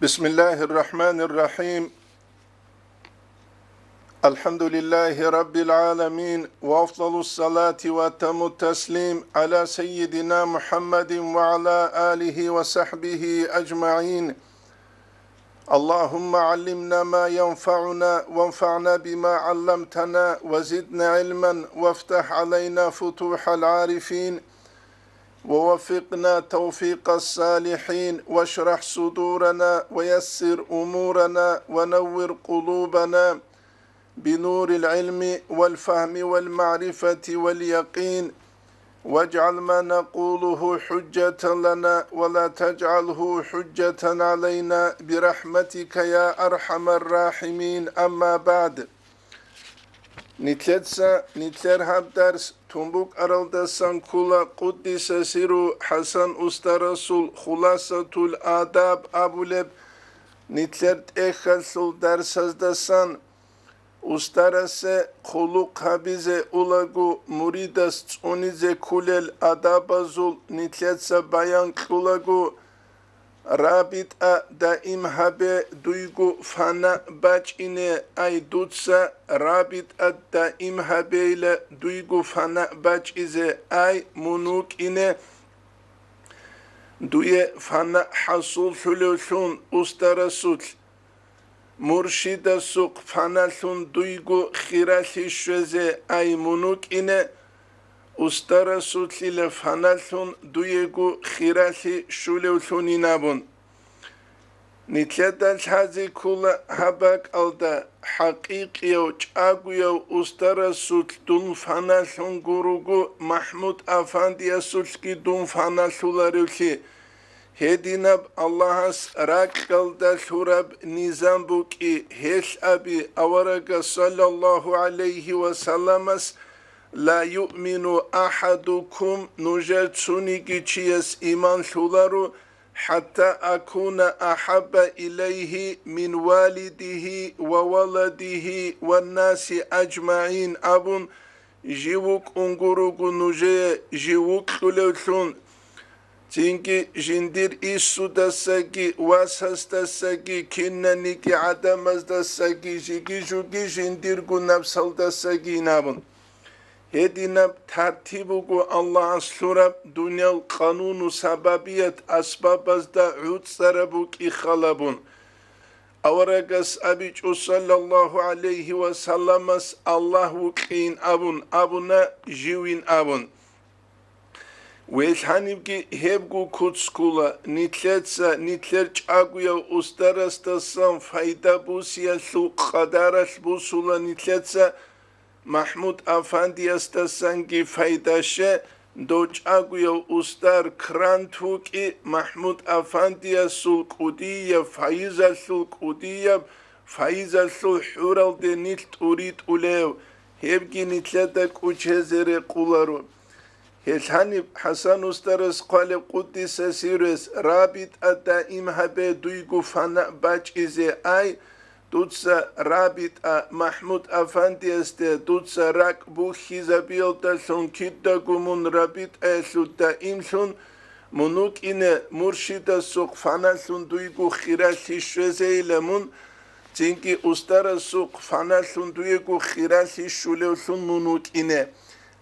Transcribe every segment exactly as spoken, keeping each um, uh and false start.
بسم الله الرحمن الرحيم. الحمد لله رب العالمين، وأفضل الصلاة وأتم التسليم على سيدنا محمد وعلى آله وصحبه أجمعين. اللهم علمنا ما ينفعنا، وانفعنا بما علمتنا، وزدنا علما، وافتح علينا فتوح العارفين، ووفقنا توفيق الصالحين، واشرح صدورنا، ويسر أمورنا، ونور قلوبنا بنور العلم والفهم والمعرفة واليقين، واجعل ما نقوله حجة لنا ولا تجعله حجة علينا برحمتك يا أرحم الراحمين. أما بعد. Нилъеца нилъер гьаб дарс тун букӀаралдасан ккола Къуддиса сирру ХӀасан устарасул Хуласатул Адаб абулеб нилъер тӀехьалъул дарсаздасан. Устарасе хъулухъ гьабизе улаго, муридас цӀунизе кколел адабазул нилъеца баян кьулаго, рабитӀа даим гьабе дуйго фана бачӀине, ай дуца рабитӀа даим гьабейила дуйго фана бачӀизе, ай мун вукӀине дуе фана хӀасуллъулевлъун устарасулъ. Муршидасухъ фаналъун дуйго хиралъи щвезе, ай мун вукӀине, устарасулъила фаналъун дуего хиралъи щулевлъунин абун. Нилъеда лъазе ккола гьаб бакӀалда, хӀакъикъияв чӀагояв устарасулъ дун фаналъун гуруго, МахӀмуд-афандиясулъги дун фаналъуларевлъи. Гьединаб Аллагьас ракьалда лъураб низам букӀи, гьелъ аби аварагас саллаллагьу гӀалайгьи ва салламас: «Ла юъмину ахӀадукум», нужер цониги чияс иман лъуларо, «хӀатта акуна ахӀабба илайгьи мин валидигьи ва валадигьи ва наси аджмагӀин», абун, жив вукӀун гуруго нужее жив вукьулевлъун, цинги жиндир инсудасаги васасдасаги кинаниги гӀадамаздасаги жиги-жуги жиндирго напсалдасагин абун. Гьединаб тартиб буго Аллагьас лъураб дуниял къануну сабабият асбабазда гӀуцӀараб букӀи халабун. Аварагас абичӀо, саллаллагьу гӀалайгьи ва салламас Аллагь вукьин абун абуна, живин абун. Вел гьанибги гьебго куц ккола, нилъеца нилъер чӀагояв устарасдасан файда бусиялъул къадаралъ бусула нилъеца, МахӀмуд-афандиясдасанги файда ще, дов чӀагояв устар крант вукӀи, МахӀмуд-афандиясул кӀудияб файизалъул кӀудияб файизалъул хӀуралде нилъ тӀуритӀулев, гьебги нилъеда кӀучезе рекъоларо. Гьелъ гьаниб ХӀасан устарас хъвалеб, къуддиса сирругьу, рабитӀа даим гьабе дуйго фана бачӀизе, ай, дуца рабитӀа МахӀмуд-афандиясде дуца ракӀ бухьизабиялдалъун кидаго мун рабитӀаялъул даимлъун мун вукӀине, муршидасухъ фаналъун дуйго хиралъи щвезейила мун, цинги устарасухъ фаналъун дуего хиралъи щулевлъун мун вукӀине.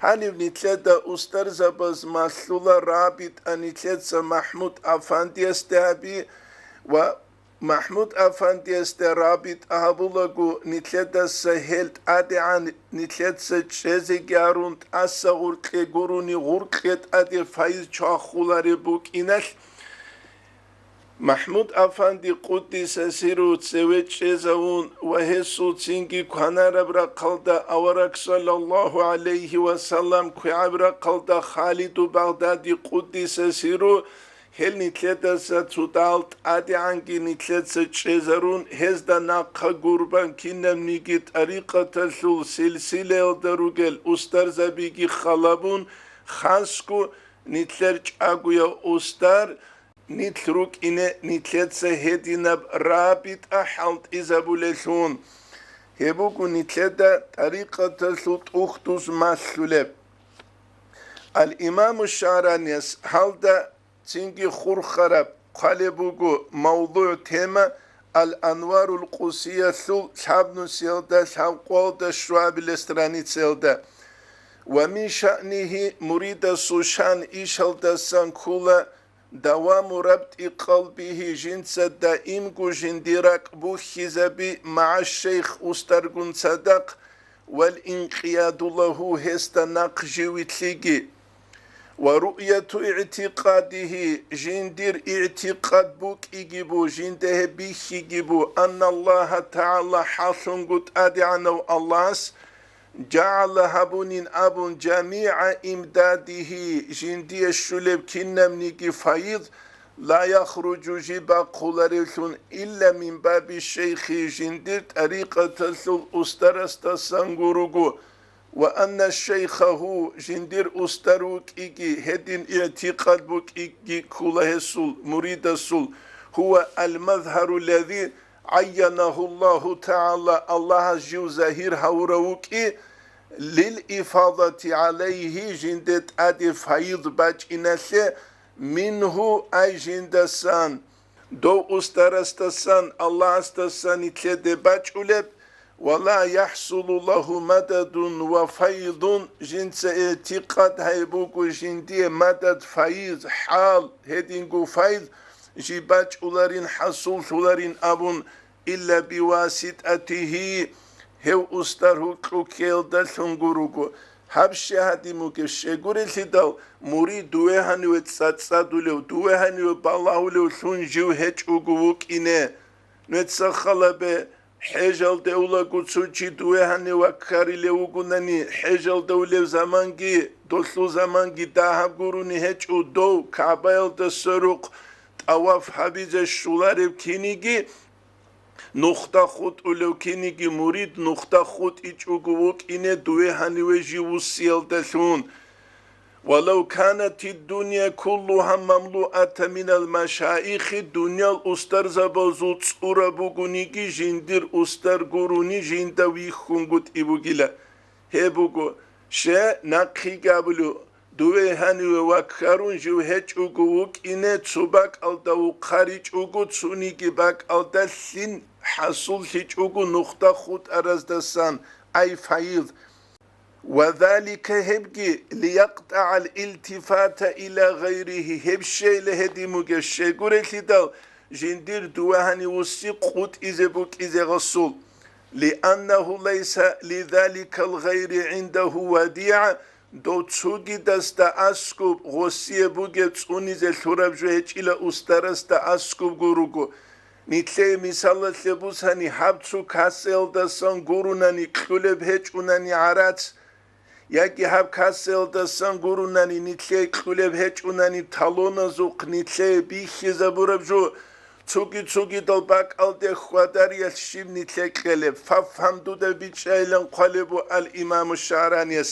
Гьаниб нилъеда устарзабаз малъула рабитӀа нилъеца МахӀмуд-афандиясде гьаби ва МахӀмуд-афандиясда рабитӀа гьабулаго, нилъедаса гьел тӀадегӀан нилъеца чӀезеги гьарун, тӀаса гъуркье гурони, гъуркье тӀаде файз чвахулареб букӀиналъ, МахӀмуд-афанди, къуддиса сирругьу, цеве чӀезавун ва гьесул цинги кванараб рахъалда авараг, саллаллагьу гӀалайгьи ва саллам, квегӀаб рахъалда Халиду Багъдади, къуддиса сирругьу, гьел нилъедаса цо дагьал тӀадегӀанги нилъеца чӀезарун, гьезда нахъа гурбан кинабниги тӀарикъаталъул силсилаялда ругел устарзабиги халабун, хасго нилъер чӀагояв устар, нилъ рукӀине нилъеца гьединаб рабитӀа хӀалтӀизабулелъун. Гьеб буго нилъеда тӀарикъаталъул тӀухьдуз малъулеб. Ал-Имаму ШагӀранияс гьалда цинги хурхараб хъвалеб буго мавдугӀ, тема, Ал-Анварул Къудсиялъул лъабнусиялда, лъабкъоялда, щуабилеб страницаялда. Ва мин шаънигьи, муридасул шан ишалдасан ккола, даваму рабти къалбигьи, жинца даимго жиндир ракӀ бухьизаби, магӀа шейх, устаргун цадахъ, вал инкъияду лагьу, гьесда нахъ жив вилълъиги. Ва руъяту игӀтикъадигьи, жиндир игӀтикъад букӀиги бу, жинда гьеб бихьиги бу, анналлагьа тагӀала, хӀалъунго ТӀадегӀанав Аллагьас, жагӀала, гьабунин абун, жамигӀа имдадигьи, жиндие щулеб кинабниги файид, ла яхруджу, жиб бахъуларевлъун, илла мин баби шейхи, жиндир тӀарикъаталъул устарасдасан гуруго, ва анна шейхагьу, жиндир устар вукӀиги, гьедин игӀтикъад букӀиги ккола гьесул, муридасул, гьува алмазгьару лази гӀайянагьу Аллагьу тагӀала, Аллагьас жив загьир гьавурав вукӀи, лил ифадати гӀалайгьи, жинде тӀаде файид бачӀиналъе, мингьу, ай жиндасан, дов устарасдасан, Аллагьасдасан нилъеде бачӀулеб, ва ла яхӀсулу лагьу мададун ва файдун, жинца игӀтикъад гьабуго жиндие мадад, файз, хӀал, гьединго файз жиб бачӀуларин, хӀасуллъуларин абун, илла биваситӀатигьи, гьев устар гьукьуккеялдалъун гуруго. Гьаб щай гьадин бугеб? Щайгурелъидал, мурид дуве гьаниве цӀацӀадулев, дуве гьаниве балагьулевлъун жив гьечӀого вукӀине. Нуеца халабе, хӀежалде улаго цо чи дуве гьанив ваккарилев вугунани, хӀежалде улев заманги, долъул заманги дагьаб гурони гьечӀо, дов КагӀбаялда сверухъ тӀаваф гьабизе щоларев киниги, нухда хутӀулев киниги мурид нухда хутӀичӀого вукӀине дуве гьаниве жив вуссиялдалъун. Валав канатид дунья куллугьа мамлуата минал машаихи, дуниял устарзабазул цӀураб бугониги, жиндир устар гурони жинда вихьунгутӀи бугила. Гьеб буго, щай нахъеги абулев, дуве гьаниве ваккарун жив гьечӀого вукӀине, цо бакӀалда вухъаричӀого, цониги бакӀалда лъим хӀасуллъичӀого нухда хутӀараздасан, ай файид. Ва залика, гьебги, лиякътӀагӀал илтифата иля гъайригьи, гьеб щайила гьедин бугеб? Щайгурелъидал, жиндир дуве гьанив вусси къутӀизе букӀизе гъасул. Лианнагьу лайса лизаликал гъайри гӀиндагьу вадигӀа, дов цогидасда аскӀуб гъосие бугеб цӀунизе лъураб жо гьечӀила устарасда аскӀубго руго. Нилъее мисалалъе бусани, гьаб цо касаялдасан гурунани кьулеб гьечӀунани гӀарац, яги гьаб касаялдасан гурунани нилъее кьулеб гьечӀунани талоназухъ нилъее бихьизабураб жо, цоги-цогидал бакӀалде хьвадариялъ щиб нилъее кьелеб? Фафгьам, дуда бичӀчӀайилан хъвалеб буго ал-Имаму ШагӀранияс.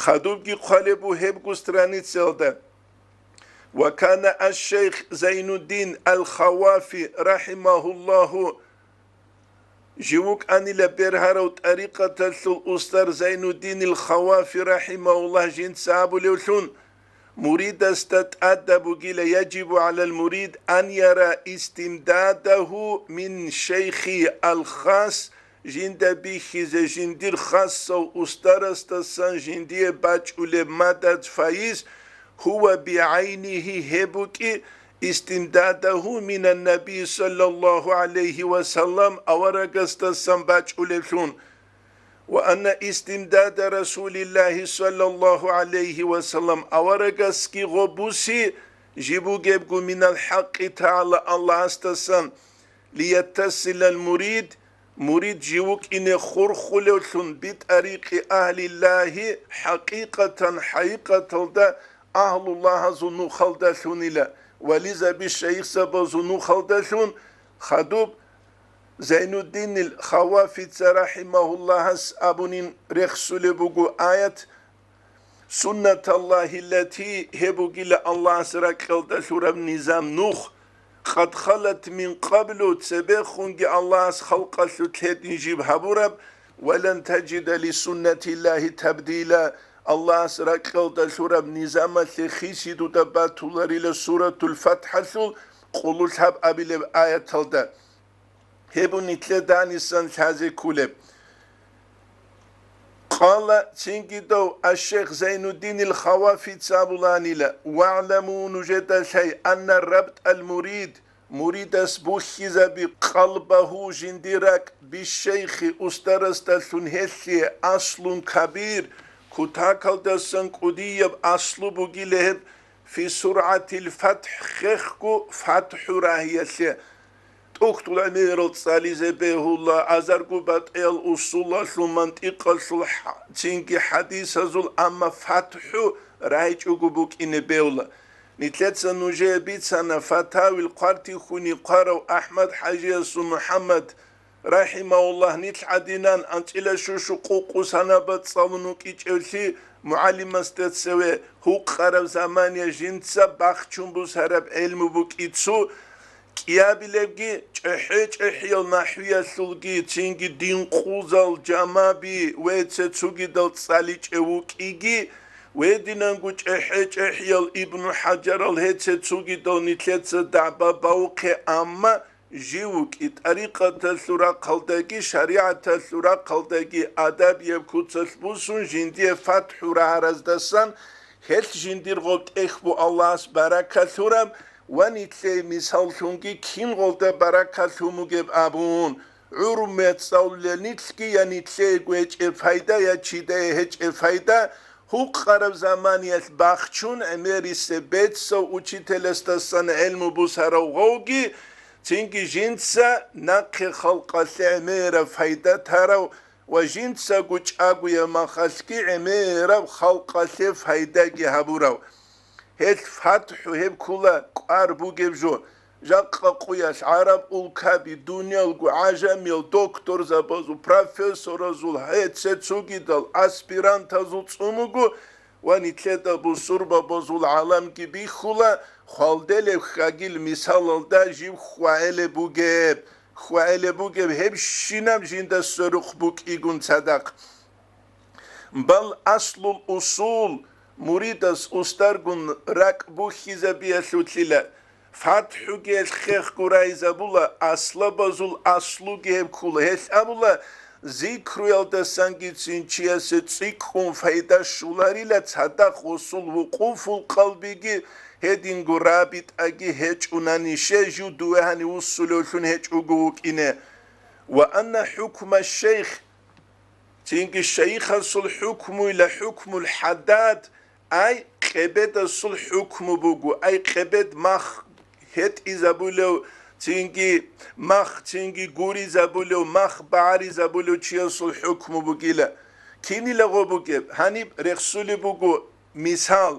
Хадубги хъвалеб буго гьебго страницаялда. Ва кана аш-шайх Зайнуддин ал-Хавафи, рахимагьуллагьу, жив вукӀанила бергьарав тӀарикъаталъул устар Зайнуддинил Хавафи, рахимагьуллагь, жинца абулевлъун, муридасда тӀадаб бугила, яжибу гӀалал мурид ан яра истимдадагьу мин шейхи ал-хас, жинда бихьизе жиндир хасав устарасдасан жиндие бачӀулеб мадад, файз, гьува бигӀайнигьи, гьеб букӀи истимдадагьу минан Наби саллаллагьу гӀалайгьи ва саллам, аварагасдасан бачӀулевлъун. Ва анна истимдада Расулиллагьи саллаллагьу гӀалайгьи ва саллам, аварагасги гъо буси жиб бугебго минал хӀакъи тагӀала Аллагьасдасан, лияттасилал мурид, мурид жив вукӀине хурхулевлъун, битӀарикъи агьлиллагьи, хӀакъикъатан, хӀакъикъаталда агьлуллагьазул нухалдалъунила, вализаби шайихзабазул нухалдалъун. Хадуб Зайнуддинил Хавафица рахимагьуллагьас абунин рехсулеб буго аят, Суннаталлагьи ллати, гьеб бугила Аллагьас ракьалда лъураб низам, нух, къад халат мин къаблу, цебехунги Аллагьас халкъалъулъ гьедин жиб гьабураб, ва лан таджида ли суннатиллагьи табдила, Аллагьас ракьалда лъураб низамалъе хиси дуда батуларила Суратул ФатхӀалъул къулулъаб абилеб аяталда. Гьеб нилъеда гьанисан лъазе кколеб. Къала, цинги дов аш-шейх Зайнуддинил Хавафица абуланила: «ВагӀламу, нужеда лъай, анна рабтӀал мурид, муридас бухьизаби къалбагьу, жиндир ракӀ, бишшейхи, устарасдалъун, гьелъие, аслун кабир, кутакалдасан кӀудияб аслу бугила гьеб, фи сургӀатил фатхӀ, хехго фатхӀу рагьиялъе». ТӀухьдул гӀемерал цӀализе бегьула, азарго батӀиял усулалъул, мантикъалъул, хӀа-, цинги хӀадисазул, амма фатхӀу рагьичӀого букӀине бегьула. Нилъеца нужее бицана фатавил хъвартихьуни хъварав АхӀмад-хӀажиясул МухӀаммад, рахӀимагьуллагь, нилъ гӀадинан анцӀила щушу къукъу санаба цӀалун вукӀичӀевлъи, мугӀалимасда цеве гьукъараб замания жинца бахчун бусараб гӀелму букӀицу, кӀиабилебги, чӀехӀе-чӀехӀиял нахӀвиялъулги, цинги динкъузал жамаби ва гьеце цугидал цӀаличӀев вукӀиги, гьединанго чӀехӀе-чӀехӀиял Ибну ХӀажарал, гьеце цугидал нилъеца дагӀба бавухъе, амма жив вукӀи тӀарикъаталъул рахъалдаги, шаригӀаталъул рахъалдаги адабияб куцалъ бусун жиндие фатхӀу рагьараздасан, гьелъ жиндир гъоб тӀехь бу Аллагьас баракат лъураб ва нилъее мисаллъунги кингъолда баракат лъун бугеб абун, гӀурмуяц цӀалулел нилъги я нилъее гьечӀеб пайда, я чидае гьечӀеб пайда, гьукъараб заманиялъ бахчун гӀемерисеб бецав учителасдасан гӀелму бусарав гъовги, цинги жинца нахъе халкъалъе гӀемераб пайда тарав ва жинцаго чӀагояб махалъги гӀемераб халкъалъе пайдаги гьабурав. Гьелъ фатхӀу гьеб ккола кӀвар бугеб жо. Жакъа къуялъ гӀараб улкаби, дуниялго гӀажамиял докторзабазул, профессоразул, гьеце цугидал аспирантазул цӀун буго ва нилъеда бусурбабазул гӀаламги бихьула, хвалделеб хьагил мисалалда жиб хьвагӀелеб бугеб, хьвагӀелеб бугеб гьебщинаб жинда сверухъ букӀигун цадахъ. Бал аслул усул, муридас устаргун ракӀ бухьизабиялъулъила. ФатхӀуги гьелъ хехго райзабула, аслабазул аслуги гьеб ккола. Гьелъ абула, зикруялдасанги цин чиясе цӀикӀкӀун пайда щоларила цадахъ усул, вукъуфул къалбиги, гьединго рабитӀаги гьечӀунани, щай жив дуве гьанив вуссулевлъун гьечӀого вукӀине. Ва анна хӀукма шейх, цинги шайихасул хӀукмуйла хӀукмул хӀаддад, ай къебедасул хӀукму буго, ай къебед мах гьетӀизабулев, цинги мах, цинги гуризабулев, мах багӀаризабулев чиясул хӀукму бугила. Кинила гъо бугеб? Гьаниб рехсулеб буго мисал.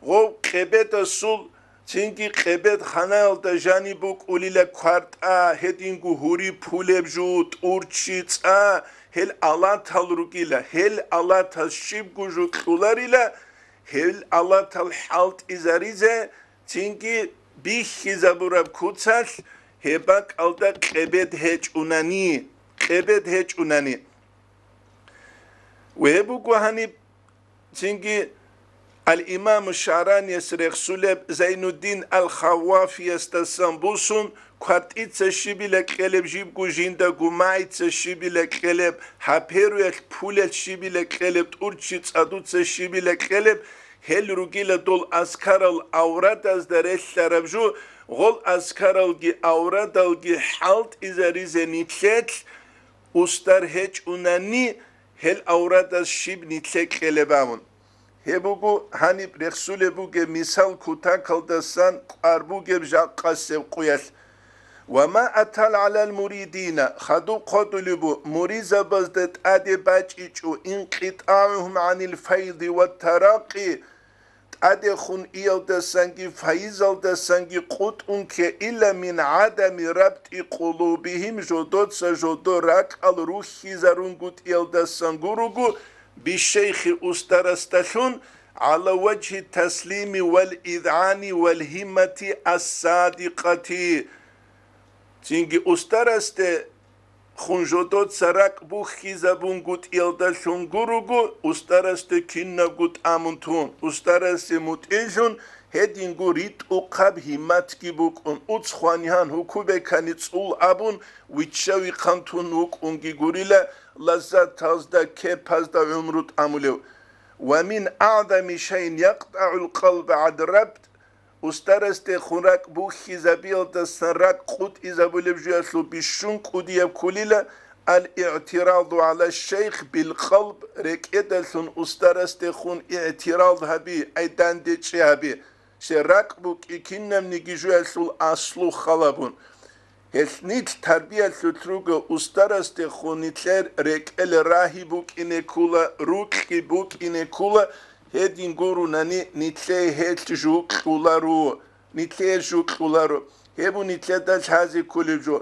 Гъов къебедасул, цинги къебед ханаялда жаниб букӀулила квартӀа, гьединго гьури пулеб жу, тӀурччи, цӀа, гьел алатал ругила, гьел алатаз щибго жу кьуларила, гьел алатал хӀалтӀизаризе, цинги бихьизабураб куцалъ гьеб бакӀалда къебед гьечӀунани, къебед гьечӀунани. Гьеб буго гьаниб Цинги ал-Имаму ШагӀранияс рехсулеб Зайнуддин ал-Хавафиясдасан бусун, квартӀица щибила кьелеб жибго жиндаго, магӀица щибила кьелеб, гьаперуялъ пулелъ щибила кьелеб, тӀурччи цӀадуца щибила кьелеб, гьел ругила дол азкарал аврадазда релълъараб жо, гъол азкаралги аврадалги хӀалтӀизаризе нилъелъ устар гьечӀунани, гьел аврадаз щиб нилъе кьелеб абун. Гьеб буго гьаниб рехсулеб бугеб мисал кутакалдасан кӀвар бугеб жакъасеб къуялъ. Ва ма атал гӀалал муридина, хадуб хъодулеб бу, муризабазда тӀаде бачӀичӀо, инкъитӀагӀухум гӀанил файди ва таракъи, тӀадехун иялдасанги файизалдасанги къутӀун кке, илла мин гӀадами рабти къулубихим, жодоца жодо ракӀал рухьизарунгутӀиялдасан гуруго, бишейхи устарасдалъун, гӀала важгьи таслими вал изгӀани вал гьиммати ас-садикъати. Цинги устарасде хун жодоца ракӀ бухьизабунгутӀиялдалъун гуруго, устарасде кинабго тӀамун тун, устарасе мутӀигӀлъун, гьединго ритӀухъаб гьимматги букӀун, уцхванигьан гьукубекани цӀул абун, вичча-вихъан тун вукӀунги гурила, лаззатазда, кепазда гӀумру тӀамулев. Ва мин агӀзами шайин якътӀагӀул къалба гӀад рабт, устарасдехун ракӀ бухьизабиялдасан ракӀ къутӀизабулеб жуялъул бищун кӀудияб кколила, ал-игӀтираду гӀала шейх бил къалб, рекӀедалъун устарасдехун игӀтирад гьаби, ай дандечӀи гьаби. Се ракӀ букӀи кинабниги жуялъул аслу халабун. Гьелъ нилъ тарбиялъулъ руго устарасдехун нилъер рекӀел рагьи букӀине ккула, рукьи букӀине ккула, гьедин гурунани нилъее гьелъ жукьуларо, нилъее жукьуларо. Гьеб нилъеда лъазе кколеб жо.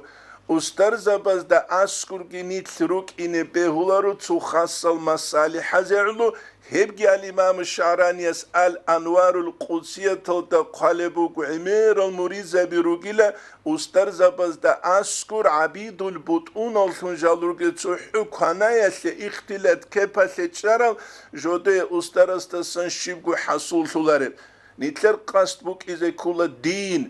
Устарзабазда аскӀурги нилъ рукӀине бегьуларо цо хасал масалихӀазе гӀоло, Гьебги ал-Имаму ШагӀранияс ал-Анварул Къудсияталда хъвалеб буго, гӀемерал муридзаби ругила, устарзабазда аскӀур гӀабидул бутӀуналлъун жал ругел цохӀо кванаялъе ихтилат кепалъе чӀарал жодое устарасдасан щибго хӀасуллъулареб. Нилъер къасд букӀизе ккола дин.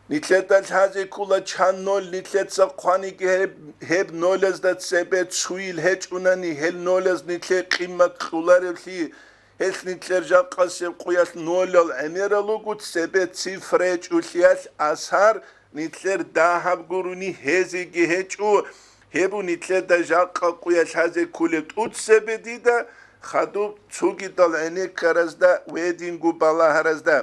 Нилъеда лъазе ккола чан ноль, нилъеца хъваниги гьеб, гьеб нолазда цебе цуил гьечӀунани, гьел нолаз нилъее къимат кьолареблъи, гьелъ нилъер жакъасеб къуялъ нолал гӀемерал руго, цебе цифра гьечӀолъиялъ асар нилъер дагьаб гурони гьезеги гьечӀо. Гьеб нилъеда жакъа къуялъ лъазе кколеб тӀуцебе дида, хадуб цогидал гӀенеккаразда ва гьединго балагьаразда.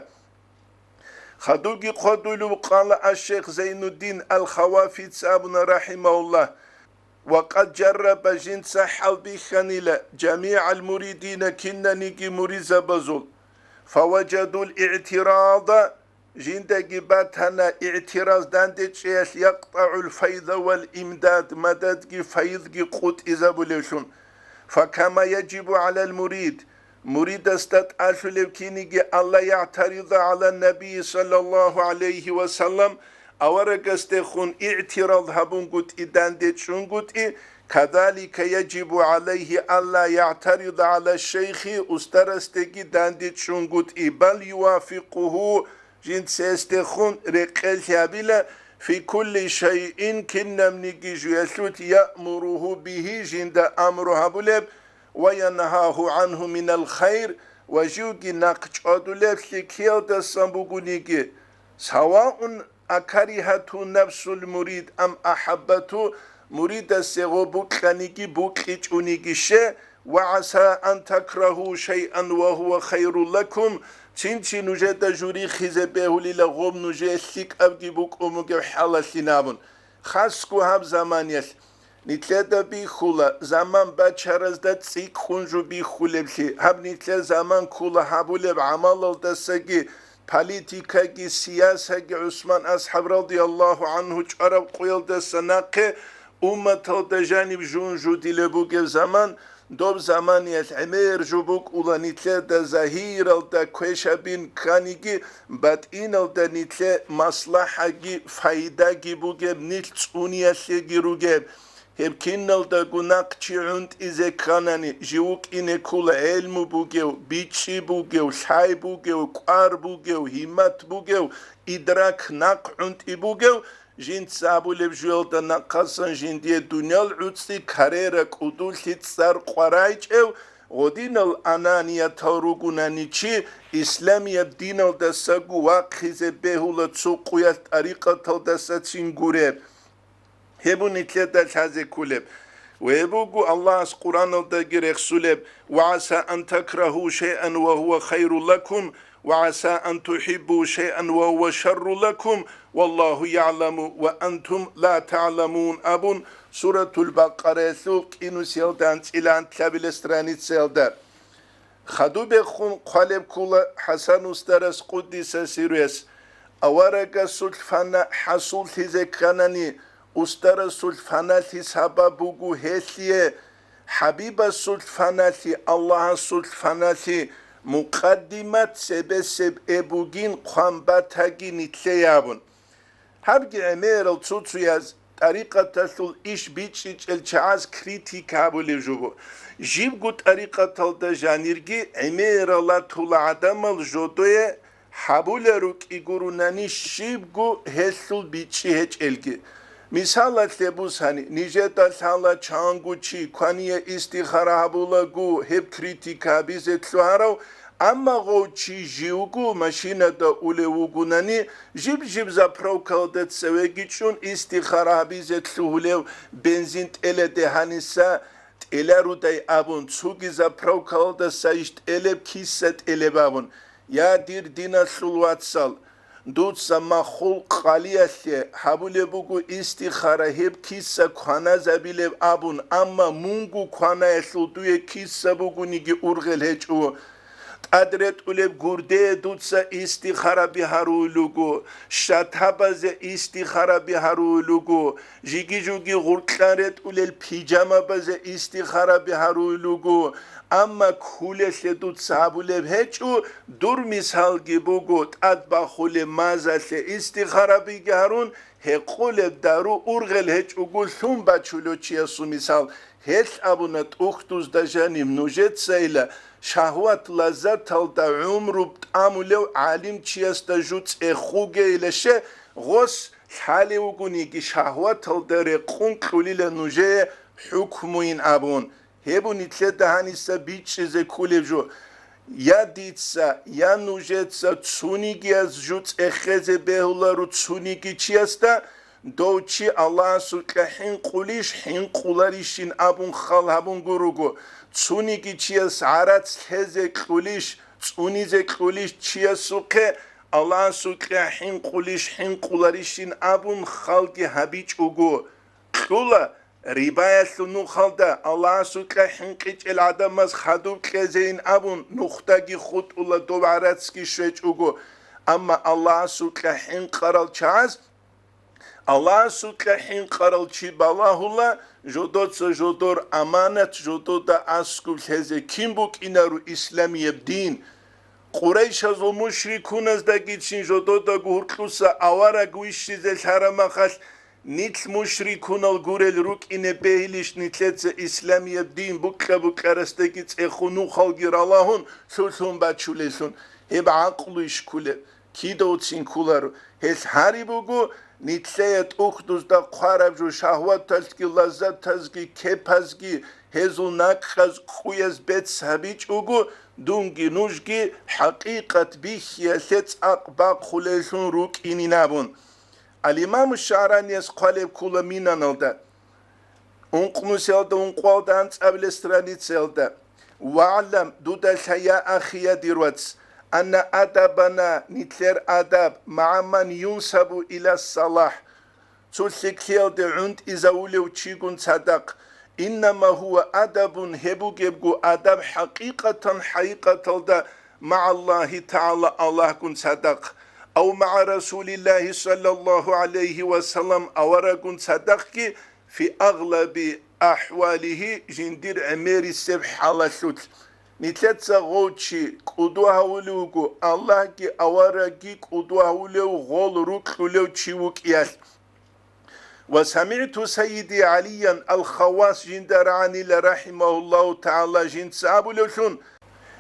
Хадубги хъвадулев къала аш-шейх Зайнуддин ал-Хавафиц абуна, рахӀимагьуллагь: «Ва къад жарраба, жинца хӀалбихьанила, жамигӀал муридина, кинаниги муридзабазул, фаважадул игӀтирада, жиндаги батана игӀтираз дандечӀеялъ, якътагӀул файда вал имдад, мададги файзги къутӀизабулевлъун. Факама яжибу гӀалал мурид, муридасда тӀалъулеб киниги, алла ягӀтарида гӀала набий саллаллагьу гӀалайгьи ва саллам, аварагасдехун игӀтирал гьабунгутӀи, дандечӀунгутӀи, кадалика яжибу гӀалайгьи алла ягӀтарида гӀала шейхи, устарасдеги дандечӀунгутӀи, бал ювафикъугьу, жинца гьесдехун рекъелъи гьабила, фи кулли шайин, кинабниги жуялъулъ, яъмуругьу бигьи, жинда амру гьабулеб, ва янгьагьу гӀангьу минал хайр, ва живги нахъ чӀвадулеб лъикиялдасан бугониги, саваун акаригьату нафсул мурид ам ахӀаббату, муридасе гъо букьаниги букьичӀониги ще, ва гӀаса ан такрагьу шайъан ва гьува хайрул лакум, цин-чи нужеда журихизе бегьулила гъоб нужее лъикӀабги букӀун бугеб хӀалалъин абун. Хасго гьаб заманиялъ нилъеда бихьула, заман бачаразда цӀикӀкӀун жо бихьулеблъи, гьаб нилъер заман ккула гьабулеб гӀамалалдасаги, политикаги, сиясаги. ГӀусман асхӀаб радияллагьу гӀангьу чӀвараб къуялдаса нахъе умматалда жаниб жун жудилеб бугеб заман, доб заманиялъ гӀемер жо букӀула нилъеда загьиралда квешабин кканиги, батӀиналда нилъе маслахӀаги файдаги бугеб, нилъ цӀуниялъеги ругеб. Гьеб киналдаго нахъ чи гӀунтӀизе кканани, жив вукӀине ккула гӀелму бугев, бичӀчӀи бугев, лъай бугев, кӀвар бугев, гьиммат бугев, идрак, нахъ гӀунтӀи бугев, жинца абулеб жуялда нахъасан жиндие дуниял гӀуцӀи, карера, кӀудулъи, цӀар къварайчӀев, гъодинал ананиятал ругунани чи, исламияб диналдасаго вахъизе бегьула цо къуялъ тӀарикъаталдасацин гуреб. Гьеб нилъеда лъазе кколеб. Ва гьеб буго Аллагьас Къуръаналдаги рехсулеб: «Ва гӀаса ан такрагьу шайъан ва гьува хайру лакум, ва гӀаса ан тухӀиббу шайъан ва гьува шарру лакум, валлагьу ягӀламу ва антум ла тагӀламун», абун, Суратул Бакъараялъул кӀинусиялда анцӀила анлъабила страницаялда. Хадубехун хъвалеб ккула ХӀасан устарас, къуддиса сирругьу, аварагасул фана хӀасуллъизе кканани, устарасул фаналъи сабаб буго гьелъие, ХӀабибасул фаналъи, Аллагьасул фаналъи мукъаддимат цебесеб эб бугин хъван батаги нилъее абун. Гьабги гӀемерал цуцуяз тӀарикъаталъул иш бичӀчӀичӀел чагӀаз критика гьабулев жо буго. Жибго тӀарикъаталда жанирги гӀемерал ратула гӀадамал жодое гьабулел рукӀи гурунани щибго гьелъул бичӀчӀи гьечӀелги. Мисалалъе бусани, нижеда лъала чанго чи квание истихара гьабулаго, гьеб критика гьабизе лъугьарав, амма гъов чи живго машинада улев вугунани, жиб-жиб заправкалда цевеги чӀун истихара гьабизе лъугьулев бензин тӀеледе гьаниса тӀеларудай абун, цоги заправкалдаса иш тӀелеб киса тӀелеб абун. Я, дир диналъул вацал, дуца маххул къалиялъе гьабулеб буго истихара гьеб киса кваназабилеб абун, амма мунго кванаялъул дуе киса бугониги ургъел гьечӀо. ТӀад ретӀулеб гурдее дуца истихараби гьаруй луго, шатабазе истихараби гьаруй луго, жиги-жуги гъуркьан ретӀулел пижамабазе истихараби гьаруй луго, амма кулелъе дуца гьабулеб гьечӀо, дур мисалги буго, тӀад бахулеб мазалъе истихарабиги гьарун, гьекъолеб дару ургъел гьечӀого лъун бачулев чиясул мисал. Гьелъ абуна тӀухьдузда жаниб нужецайила, шагьват-лаззаталда гӀумру тӀамулев гӀалимчиясда жу цӀехугейилаще, гъос лъалев вугониги, шагьваталда рекъун кьулила нужее хӀукмуйин абун. Гьеб нилъеда гьаниса бичӀчӀизе кколеб жо. Я дица, я нужеца цунигияс жу цӀехезе бегьуларо цуниги чиясда, дов чи Аллагьасукьа хӀинкъулищ, хӀинкъуларищин абун хал гьабун гуруго, цуниги чияс гӀарац лъезе кьулищ, цӀунизе кьулищ чиясухъе Аллагьасукьа хӀинкъулищ, хӀинкъуларищин абун халги гьабичӀого. Кьула, рибаялъул нухалда Аллагьасукьа хӀинкъичӀел гӀадамаз хадуб кьезейин абун, нухдаги хутӀула дов гӀарацги щвечӀого. Амма Аллагьасукьа хӀинкъарал чагӀаз, Аллагьасукьа хӀинкъарал чи балагьула, жодоца жодор аманат жодода аскӀоб лъезе кин букӀинаро исламияб дин. Къурайшазул мушрикуназдагицин жододаго гьуркьуса авараг вищизе лъарамахалъ, нилъ мушрикунал гурел рукӀине бегьилищ нилъеца исламияб дин букьа-букьарасдаги цӀехун нухалги ралагьун лъугьун бачулелъун? Гьеб гӀакълу ишкулеб? Кидавцин кколаро. Гьелъ гьари буго, нилъее тӀухьдузда хъвараб жо шагьватазги, лаззатазги, кепазги, гьезул накъаз кӀуяз бецц гьабичӀого, дунги нужги хӀакъикъат бихьиялъе цӀакъ бахъулеллъун рукӀинин абун. Ал-Имаму ШагӀранияс хъвалеб ккола Минаналда, ункънусиялда, ункъоялда анцӀабилеб страницаялда: «ВагӀлам, дуда лъай, я ахи, я дир вац, анна адабана, нилъер адаб, магӀа ман юнсабу иля салахӀ, цо лъикӀлъиялде гӀунтӀизавулев чигун цадахъ, иннама гьува адабун, гьеб бугебго адаб хӀакъикъатан, хӀакъикъаталда, магӀаллагьи тагӀала, Аллагьгун цадахъ, ав магӀа Расулиллагьи саллаллагьу гӀалайгьи ва саллам, аварагун цадахъги, фи агълаби ахӀвалигьи, жиндир гӀемерисеб хӀалалъулъ». Нилъеца гъов чи кӀудва гьавулев вуго, Аллагьги аварагги кӀудва гьавулев, гъол рукьулев чи вукӀиялъ. «Ва самигӀту сайиди ГӀалиян ал-Хаввас», жинда рагӀанила, рахӀимагьуллагьу тагӀала, жинца абулевлъун: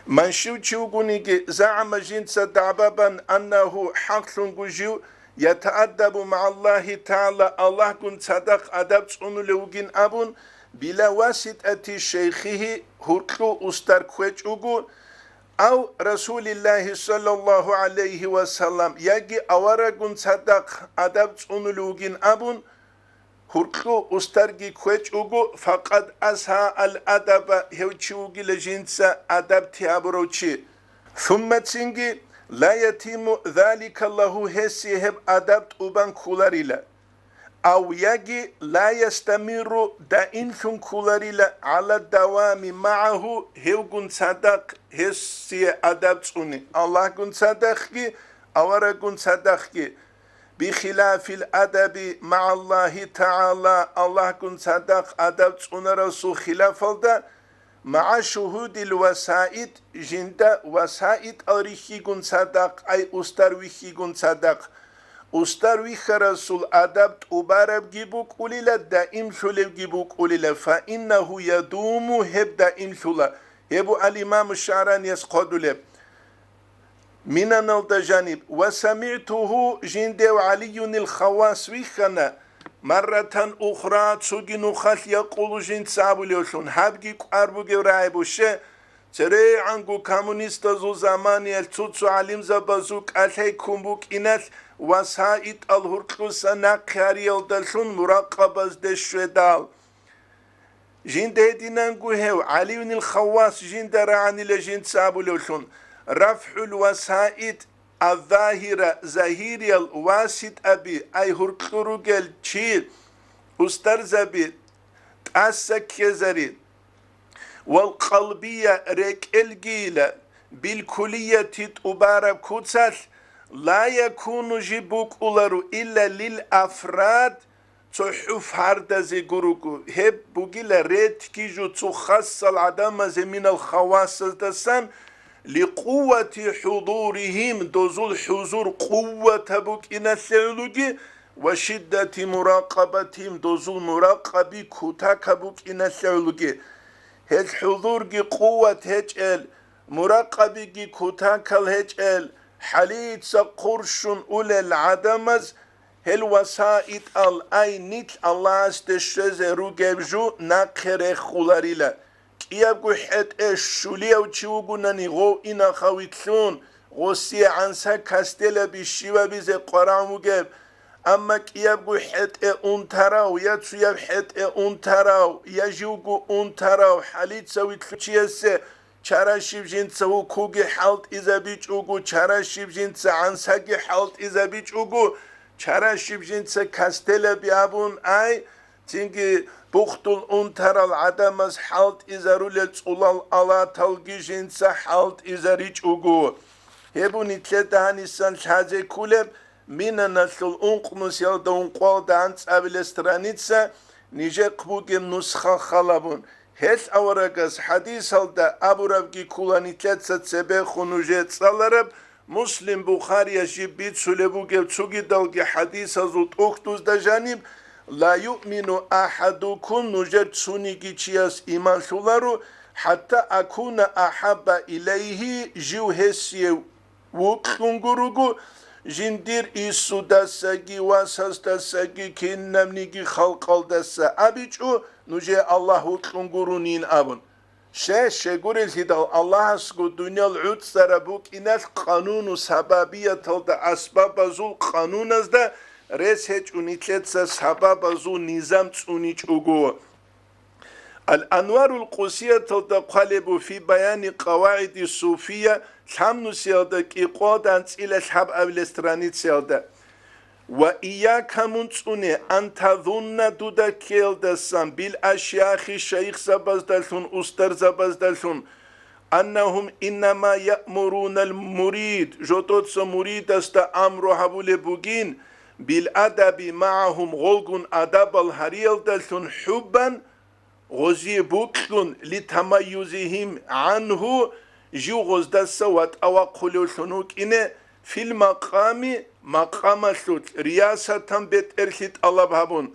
«Ман щив чи вугониги, загӀама жинца дагӀбабан аннагьу, хӀакълъунго жив, ятааддабу магӀаллагьи тагӀала, Аллагьгун цадахъ адаб цӀунулев вугин абун, била васитӀати шайхигьи, гьуркьу устар кквечӀого, ав Расулиллагьи саллаллагьу гӀалайгьи ва саллам, яги аварагун цадахъ адаб цӀунулев вугин абун, гьуркьу устарги кквечӀого, факъад асгьа ал-адаба, гьев чи вугила жинца адаб тиабурав чи. Сумма цинги, ла ятиму залика лагьу, гьесие гьеб адаб тӀубан кколарила. Ав яги ла ястамирру, даимлъун кколарила, гӀала давами магӀагьу, гьевгун цадахъ гьесие адаб цӀуни, Аллагьгун цадахъги, аварагун цадахъги. Бихилафил адаби магӀаллагьи тагӀала, Аллагьгун цадахъ адаб цӀунарасул хилафалда, магӀа шугьудил васаит, жинда васаитал рихьигун цадахъ, ай устар вихьигун цадахъ, Устар вихьарасул адаб тӀубарабги букӀулила, даимлъулебги букӀулила, фаиннагьу ядуму, гьеб даимлъула, гьеб бу ал-Имаму ШагӀранияс хъодулеб. Минаналда жаниб, ва самигӀтугьу, жиндев ГӀалиюнил Хаввас вихьана, марратан ухра, цоги нухалъ якъулу жинца абулевлъун, гьабги кӀвар бугев рагӀи буше, церегӀанго коммунистазул заманиялъ цо-цо гӀалимзабазул кӀалъай ккун букӀиналъ васаитӀал гьуркьуса нахъе гьариялдалъун муракъабазде щведал. Жинда гьединанго гьев, ГӀалиюнил Хаввас жинда рагӀанила жинца абулевлъун, рафгӀул васаитӀ, аззагьира, загьириял васитӀаби, ай гьуркьу ругел чи, устарзаби, тӀаса ккезари, вал къалбия, рекӀелгийила, билкулияти, тӀубараб куцалъ, ла якуну, жиб букӀуларо, илла лил афрад, цохӀо фардазе гуруго, гьеб бугила ретги жо цо хасал гӀадамазе минал хаввасаздасан, ликъуввати хӀузурихим, дозул хӀузур къувватаб букӀиналъе гӀологи, ва шиддати муракъабатихим, дозул муракъаби кутакаб букӀиналъе гӀологи. Гьел хӀузурги къувват гьечӀел, муракъабиги кутакал гьечӀел, хӀалица хъурщун улел гӀадамаз гьел васаитӀал, ай нилъ Аллагьасде щвезе ругеб жо нахъе рехуларила. КӀиябго хӀетӀе щулияв чи вугунани, гъов инахъавилълъун, гъосие гӀанса кастелаби щивабизе къварагӀун вугеб. Амма кӀиябго хӀетӀе унтарав, я цуяб хӀетӀе унтарав, я живго унтарав хӀалица вилълъучиясе чара щиб жинца гьукуги хӀалтӀизабичӀого, чара щиб жинца гӀансаги хӀалтӀизабичӀого, чара щиб жинца кастелаби абун, ай, цинги бухтул унтарал гӀадамаз хӀалтӀизарулел цӀулал алаталги жинца хӀалтӀизаричӀого. Гьеб бу нилъеда гьанисан лъазе кколеб, Минаналъул ункънусиялда ункъоялда анцӀабилеб страница, нижехъ бугеб нусха халабун. Гьелъ аварагас хӀадисалда абурабги ккола нилъеца цебехун нужее цӀалараб, Муслим, Бухарияс жиб бицулеб бугеб цогидалги хӀадисазул тӀухьдузда жаниб, «Ла юъмину ахӀадукум», нужер цониги чияс иман лъоларо, «хӀатта акуна ахӀабба илайгьи», жив гьесие вукьун гуруго, жиндир инсудасаги, васасдасаги, кинабниги халкъалдаса абичӀо, нужее Аллагь вукьун гурунин абун. Ще, щегурелъидал Аллагьасго дуниял гӀуцӀараб букӀиналъ къануну сабабияталда, асбабазул къануназда рес гьечӀо нилъеца сабабазул низам цӀуничӀого. Ал-Анварул Къусияталда хъвалеб буго, фи баяни къавагӀиди суфия, лъабнусиялда кӀикъоялда анцӀила лъабабилеб страницаялда. Ва ийяка, мун цӀуне, ан тазунна, дуда ккеялдасан, бил ашяхи, шайихзабаздалъун, устарзабаздалъун, аннагьум иннама яъмурунал мурид, жодоца муридасда амру гьабулеб бугин, бил адаби магӀагьум, гъолгун адабал гьариялдалъун, хӀуббан, гъозие бокьун, литамайюзигьим гӀангьу, жив гъоздаса ватӀа вахъулевлъун вукӀине, фил макъами, макъамалъулъ, риясатан бетӀерлъи тӀалаб гьабун.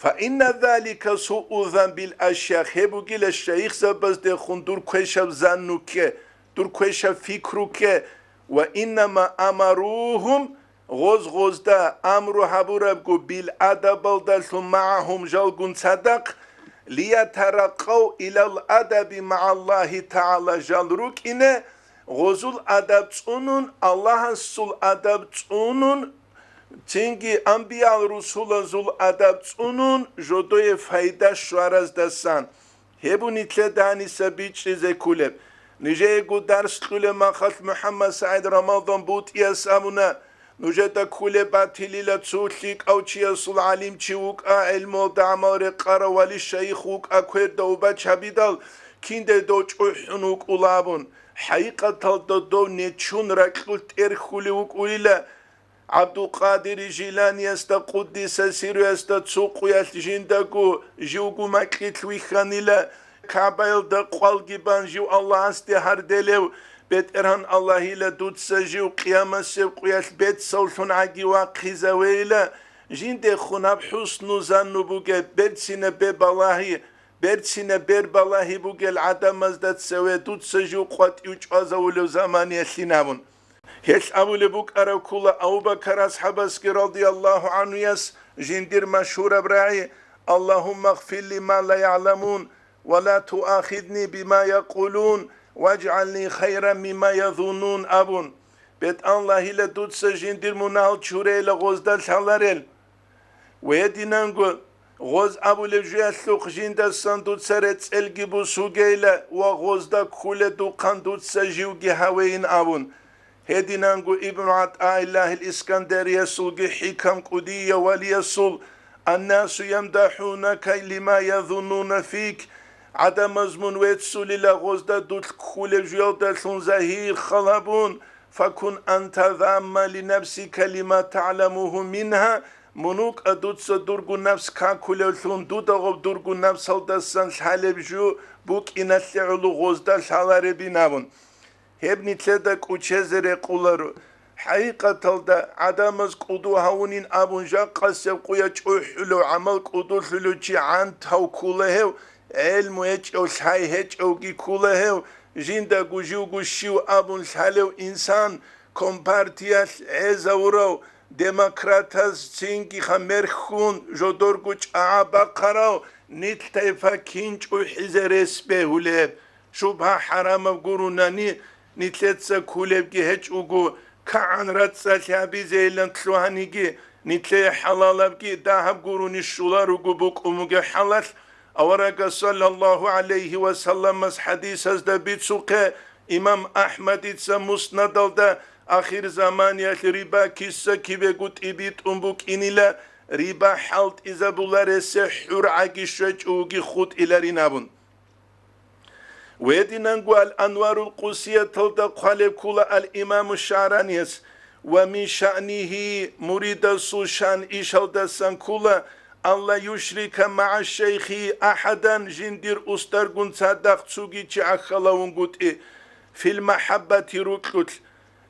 Фаинна залика суу зан бил ашяхи, гьеб бугила шайихзабаздехун дур квешаб занну кке, дур квешаб фикру кке, ва иннама амаругьум, гъоз-гъозда амру гьабурабго бил адабалдалъун, магӀагьум, жалгун цадахъ, лиятаракъав илал адаби магӀаллагьи тагӀала, жал рукӀине, гъозул адаб цӀунун, Аллагьасул адаб цӀунун, цинги анбиял-русулазул адаб цӀунун, жодое файда щвараздасан. Гьеб бу нилъеда гьаниса бичӀчӀизе кколеб. Нижеего дарс кьулеб махалъ МухӀаммад СагӀид Рамазан БутӀияс абуна, нужеда кколеб батилила цо лъикӀав чиясул гӀалимчи вукӀа, гӀелмуялда гӀамал рекъарав вали-шайих вукӀа, кверда убач гьабидал, кинде дов чӀухӀун вукӀула абун. ХӀакъикъаталда дов нечун ракьулъ тӀерхьулев вукӀулила, ГӀабдулкъадир Жиланиясда, къуддиса сирруясда, цо къуялъ жиндаго живго макьилъ вихьанила, КагӀбаялда къвалги бан жив Аллагьасде гьарделев, БетӀергьан Аллагьила дуца жив къиямасеб къуялъ бецавлъун гӀаги вахъизавейила, жиндехун гьаб хӀусну занну бугеб, берцинаб бе балагьи, берцинаб бер балагьи бугел гӀадамазда цеве дуца жив къватӀив чӀвазавулев заманиялъин абун. Гьелъ абулеб букӀараб ккола Абу Бакар асхӀабасги радияллагьу гӀанхуяс жиндир машгьураб рагӀи: «Аллагьумма гъфир ли ма ла ягӀламун, ва ла туахидни бима якъулун, ваджгӀални хайран мимма язуннун», – абун. БетӀан Аллагьила дуца жиндир мунагьал чурейила гъозда лъаларел. Ва гьединанго гъоз абулеб жуялъухъ жиндасан дуца рецӀелги бусугейила ва гъозда ккуледухъан дуца живги гьавейин абун. Гьединанго Ибн ГӀатӀаиллагьил Искандариясулги ХӀикам кӀудияв валиясул: «Аннасу ямдахӀунака лима язуннуна фик», гӀадамаз мун веццулила гъозда дулъ ккулеб жуялдалъун загьир хал гьабун, «Факун анта замма ли нафсика лима тагӀламуху мингьа», мун вукӀа дуца дургун напс какулевлъун, дуда гъоб дургун напсалдасан лъалеб жо букӀиналъе гӀоло гъозда лъаларебин абун. Гьеб нилъеда кӀучезе рекъоларо. ХӀакъикъаталда, гӀадамаз кӀуду гьавунин абун жакъасеб къуя чӀухӀулев, гӀамал кӀудулъулев чи гӀантав ккола гьев, гӀелму гьечӀев, лъай гьечӀевги ккола гьев, жиндаго живго щив абун лъалев инсан, компартиялъ гӀезавурав, демократаз цинги хамерхьун жодорго чӀагӀа бахъарав, нилъ тайпа кин чӀухӀизе рес бегьулеб? Шубгьа-хӀарамаб гурунани, нилъеца кколебги гьечӀого, кагӀан рацӀцӀалъи гьабизейилан лъугьаниги, нилъее хӀалалабги дагьаб гурони щоларого букӀун бугеб хӀалалъ, аварагас саллаллагьу гӀалайгьи ва салламас хӀадисазда бицухъе, имам АхӀмадица Муснадалда ахирзаманиялъ риба киса-кибего тӀибитӀун букӀинила, риба хӀалтӀизабуларесе хӀургӀаги щвечӀого хутӀиларин абун. Гьединанго Ал-Анварул Къудсияталда хъвалеб ккола Ал-Имаму ШагӀраниялъ: «Ва мин шаънигьи», муридасул шан ишалдасан ккола, «ан ла юшрика магӀа шайхи ахӀадан», жиндир устаргун цадахъ цоги чи гӀахьалавунгутӀи, «фил махӀаббати», рукьулъ,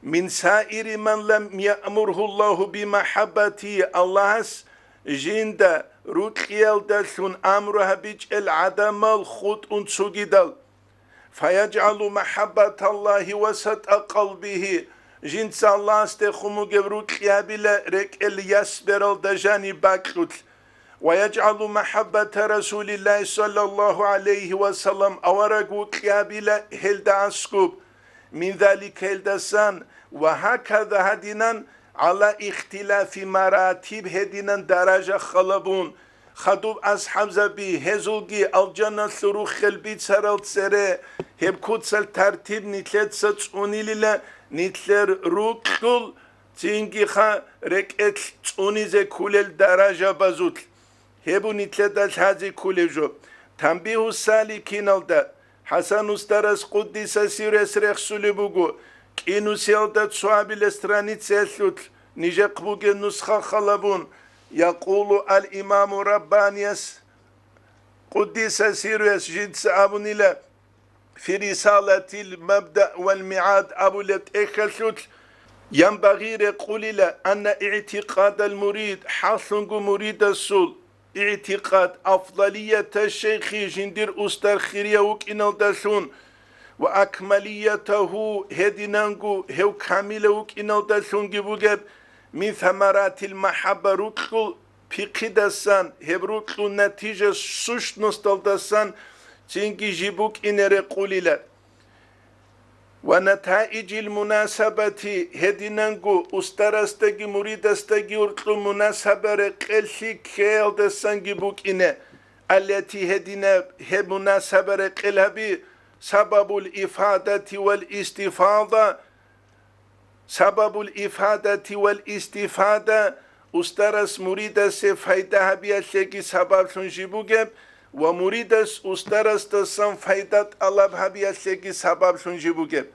«мин саири ман лам яъмургьу Аллагьу бимахӀаббати», Аллагьас жинда рукьиялдалъун амру гьабичӀел гӀадамал хутӀун цогидал. «ФаяджгӀалу махӀаббаталлагьи васатӀа къалбигьи», жинца Аллагьасдехун бугеб рукьи гьабила рекӀел ясбералда жаниб бакьулъ. «Ва яджгӀалу махӀаббата Расулиллагьи саллаллагьу гӀалайгьи ва саллам», авараг вукьи гьабила гьелда аскӀуб. «Мин залика», гьелдасан, «ва гьаказа», гьадинан, «гӀала ихтилафи маратиб», гьединан даража халабун, хадуб асхӀабзаби, гьезулги алжаналъул руххел бицарал цере, гьеб куцал тартиб нилъеца цӀунилила, нилъер рукьул, цинги ха рекӀелъ цӀунизе кколел даражабазулъ. Гьеб нилъеда лъазе кколеб жо. Танбигьу саликиналда ХӀасан устарас, къуддиса сирругьу, рехсулеб буго, кӀинусиялда цоабилеб страницаялъулъ нижехъ бугеб нусха халабун, якъулу ал-имаму Раббанияс, къуддиса сирругьу, жинца абунила, фи рисалатил «Мабда вал МигӀад» абулеб тӀехьалъулъ, янбагъи, рекъулила, анна игӀтикъадал мурид, хӀакълъунго муридасул, игӀтикъад, афдалията шейхи, жиндир устар хирияв вукӀиналдалъун, ва акмалиятагьу, гьединанго гьев камилав вукӀиналдалъунги бугеб, мин самаратил махӀабба, рукьул пихъидасан, гьеб рукьул натижа, сущносталдасан цинги жиб букӀине рекъулила. Ва натаиджил мунасабати, гьединанго устарасдаги муридасдаги уркьун мунасаба рекъеллъи ккеялдасанги букӀине, аллати, гьединаб гьеб мунасаба рекъел гьаби, сабабул ифадати вал истифада, сабабул ифадати вал истифада, устарас муридасе файда гьабиялъеги сабаблъун жиб бугеб ва муридас устарасдасан файда тӀалаб гьабиялъеги сабаблъун жиб бугеб.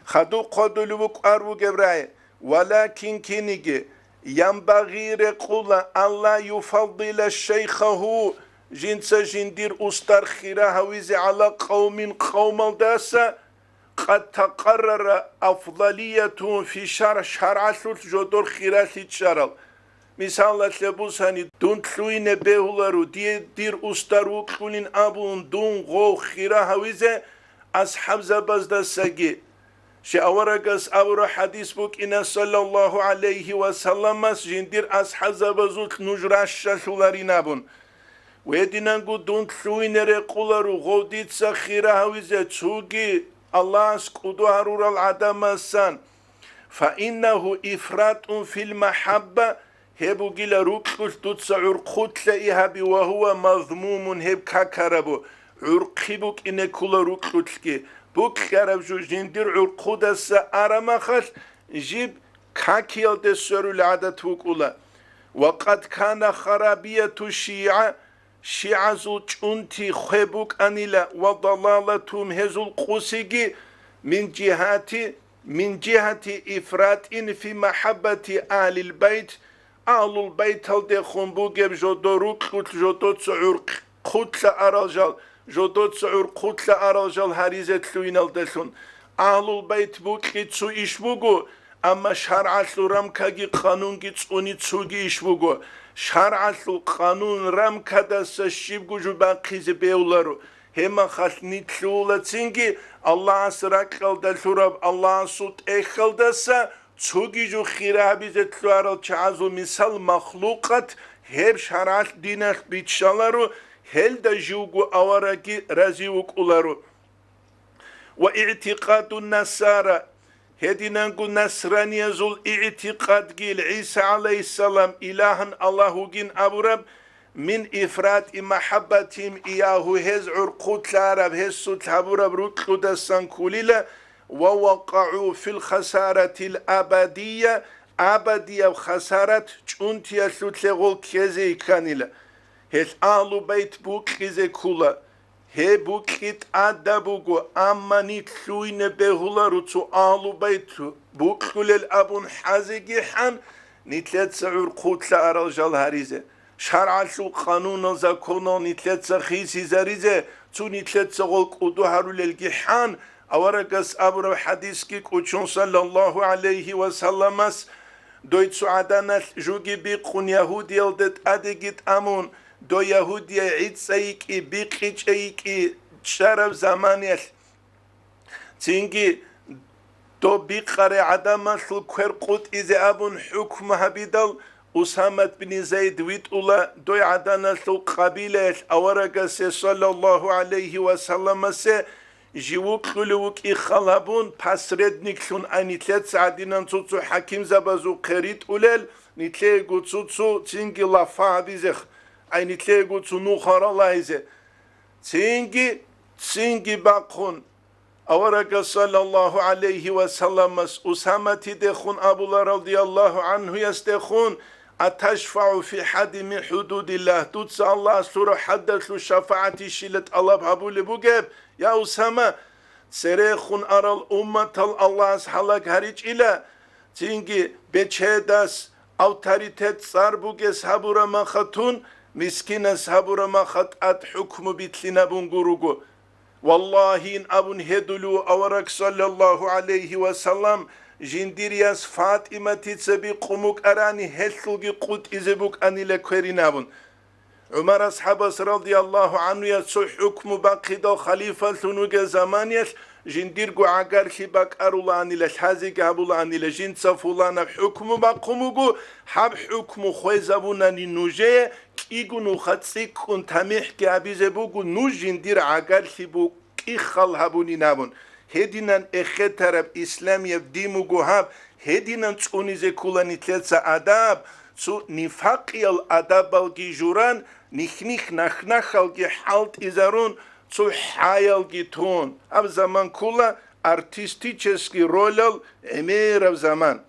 Хадуб хъодулев вукӀар вугеб рай, валакин киниги, янбагъи, рекъула, алла юфаддила шайхагьу, жинца жиндир устар хира гьавизе гӀала къавмин, къавмалдаса, Къад такъаррара афдалиятун фи шар, шаргӀалъулъ жодор хиралъи чӀарал. Мисалалъе бусани, дун лъугьине бегьуларо, дие дир устар вукьулин абун, дун гъов хира гьавизе асхӀабзабаздасаги. Щай аварагас абура хӀадис букӀина, саллаллагьу гӀалайгьи ва салламас, жиндир асхӀабзабазулъ нуж ращалъуларин абун. Гьединанго дун лъугьине рекъоларо гъов дица хира гьавизе цоги Аллагьас кӀудо гьарурал гӀадамасан. Фаиннагьу ифратун фил махӀабба, гьеб бугила рукьулъ дуца гӀурхъулъа игьаби, ва гьува мазмумун, гьеб какарабу, гӀурхъи букӀине ккола рукьулъги. Букьараб жо жиндир гӀурхъудаса арамахалъ жиб какиялде сверулел гӀадат букӀула. Ва къад кана харабияту шигӀа, шигӀазул чӀунти хве букӀанила, ва далалатум, гьезул къусиги, мин жигьати, мин жигьати ифратин фи махӀаббати агьлил байт, агьлул байталдехун бугеб жодо рукьулъ жодоца гӀурхъ-, хъулъа арал жал, жодоца гӀурхъулъа арал жал гьаризе лъугьиналдалъун. Агьлул байт букьи цо иш буго, амма шаргӀалъул рамкаги къанунги цӀуни цоги иш буго. ШаргӀалъул къанун рамкадаса щибго жо бахъизе бегьуларо. Гьебмахалъ нилъ лъугьула цинги Аллагьас ракьалда лъураб Аллагьасул тӀехьалдаса цоги жо хира гьабизе лъугьарал чагӀазул мисал махлукъат гьеб шаргӀалъ диналъ биччаларо, гьелда живго аварагги рази вукӀуларо. Ва игӀтикъаду насара, гьединанго насраниязул игӀтикъадги, ГӀиса гӀалайгьиссалам илагьан Аллагь вугин абураб, мин ифрати махӀаббатим иягьу, гьез гӀурхъулъараб, гьесулъ гьабураб рукьудасан кколила, ва вакъагӀу фил хасаратил абадия, абадияб хасарат чӀунтиялъулъе гъол ккезе икканила. Гьелъ агьлу байт букьизе ккула. Гьеб букьи тӀада буго, амма нилъ лъугьине бегьуларо цо агьлу байт букьулел абун хӀазегихӀан, нилъеца гӀурхъулъа арал жал гьаризе, шаргӀалъул къанунал, законал нилъеца хисизаризе, цо нилъеца гъол кӀуду гьарулелгихӀан, аварагас абураб хӀадисги кӀучун, саллаллагьу гӀалайгьи ва салламас, дой цо гӀаданалъ жуги бикъун ягьудиялде тӀадеги тӀамун, дой ягьудияй гӀицӀайикӀи, бикъичӀайикӀи чӀараб заманиялъ, цинги доб бикъарай гӀадамалъул квер къутӀизе абун хӀукму гьабидал, Усамат бин Зайд витӀула дой гӀаданалъул къабилаялъ аварагасе, саллаллагьу гӀалайгьи ва салламасе, жив вукьулев вукӀи хал гьабун, посредниклъун ай нилъеца гӀадинан цо-цо хӀакимзабазухъе ритӀулел, нилъеего цо-цо цинги лафа гьабизех, ай нилъеего цо нухал ралагьизе. Цинги, цинги бахъун, аварагас, саллаллагьу гӀалайгьи ва салламас, Усаматидехун абула, радияллагьу гӀанхуясдехун, «АташфагӀу фи хӀаддин мин хӀудудиллагь», дуца Аллагьас лъураб хӀаддалъул шафагӀатищила тӀалаб гьабулеб бугеб, я Усама? Церехун арал умматал Аллагьас гьалаг гьаричӀила, цинги бечедас, авторитет, цӀар бугес гьабурамаха тун, мискинас гьабурамаха тӀад хӀукму битлъинабун гуруго. Валлагьин абун гьедулев авараг, саллаллагьу гӀалайгьи ва саллам, жиндир яс ФатӀиматица бикъун букӀарани, гьелъулги къутӀизе букӀанила кверин абун. ГӀумар асхӀабас, радияллагьу гӀанхуяс, цо хӀукму бахъидал халифалъун вугел заманиялъ жиндирго гӀагарлъи бакӀарулаанила, лъазеги гьабулаанила, жинца фуланаб хӀукму бахъун буго, гьаб хӀукму хвезабунани нужее, кӀиго нуха цӀикӀкӀун тамихӀги гьабизе буго, нуж жиндир гӀагарлъи букӀи хал гьабунин абун. Гьединан эхетараб исламияб дин буго гьаб, гьединан цӀунизе ккола нилъеца адаб, цо нифакъиял адабалги журан, нихь-нихь нахь-нахьалги хӀалтӀизарун, цо хӀаялги тун. Гьаб заман ккола артистический ролал гӀемераб заман.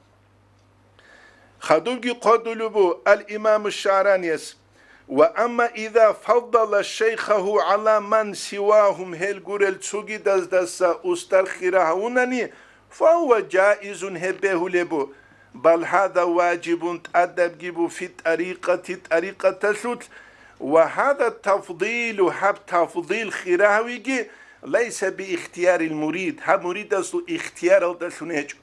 Хадубги хъвадулеб бу ал-Имаму ШагӀранияс: «Ва амма иза фаддала шайхагьу гӀала ман сивагьум», гьел гурел цогидаздаса устар хира гьавунани, «фагьува жаизун», гьеб бегьулеб бу, «бал гьаза важибун», тӀадабги бу, «фи тӀарикъати», тӀарикъаталъулъ, «ва гьаза тафдилу», гьаб тафдил хира гьавиги, Лайса би ихтиярил мурид, гьаб муридасул ихтияралдалъун гьечӀо.